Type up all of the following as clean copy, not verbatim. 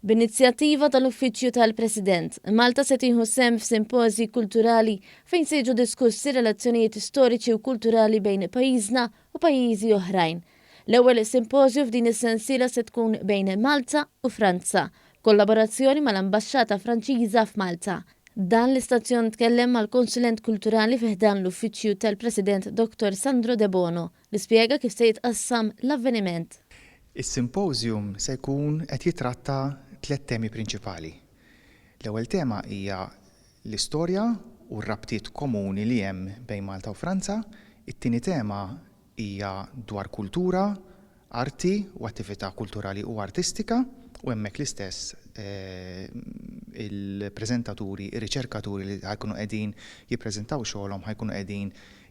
B'inizjattiva tal-Uffiċċju tal-President, Malta se tieħu sehem f'simpożji kulturali fejn se jiġu diskussi relazzjonijiet storiċi u kulturali bejn pajjiżna u pajjiżi oħrajn. L-ewwel simpożju f'din is-sensiela se tkun bejn Malta u Franza, kollaborazzjoni mal-Ambaxxata Franċiża f'Malta. Dan l-istazzjon tkellem mal-konsulent kulturali fi ħdan l-Uffiċċju tal-President Dr. Sandro Debono li spjega kif se jitqassam l-avveniment. Is-symposium se jkun qed jitratta tliet temi prinċipali. L-ewwel tema hija l-istorja u r-rabtiet komuni li hemm bejn Malta u Franza, it-tieni tema hija dwar kultura, arti u attività kulturali u artistika u hemmhekk l-istess il-preżentaturi, ir-riċerkaturi li ħa jkunu qegħdin jippreżentaw xogħolhom ħa jkunu qegħdin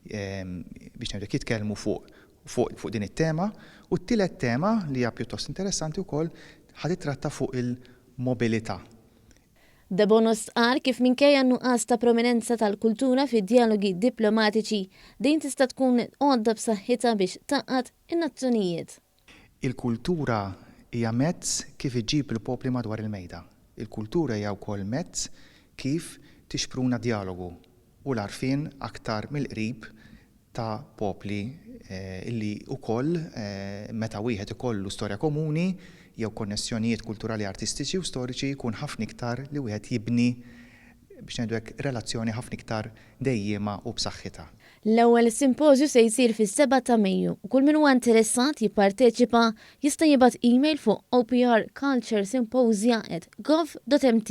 biex ngħidlek jitkellmu fuq din it-tema. U t-tielet tema li hija pjuttost interessanti wkoll ħa titratta fuq il-mobilità. Debono stqarr kif minkejja n-nuqqas ta' prominenza tal-kultura fid-djalogi diplomatiċi, din tista' tkun għodda b'saħħitha biex tgħaqqad in-nazzjonijiet. Il-kultura hija mezz kif iġġib il-popli madwar il-mejda. Il-kultura hija wkoll mezz kif tixpruna djalogu u l-għarfien aktar mill-qrib ta' popli li wkoll meta wieħed ikollu storja komuni jew konnessjonijiet kulturali, artistiċi u storiċi jkun ħafna iktar li wieħed jibni biex ngħidu hekk relazzjoni ħafna iktar dejjiema u b'saħħitha. L-ewwel simpożju se jsir fis-7 ta' Mejju u kull min huwa interessat jipparteċipa jista' jibgħat email fuq oprculturesymposia@gov.mt.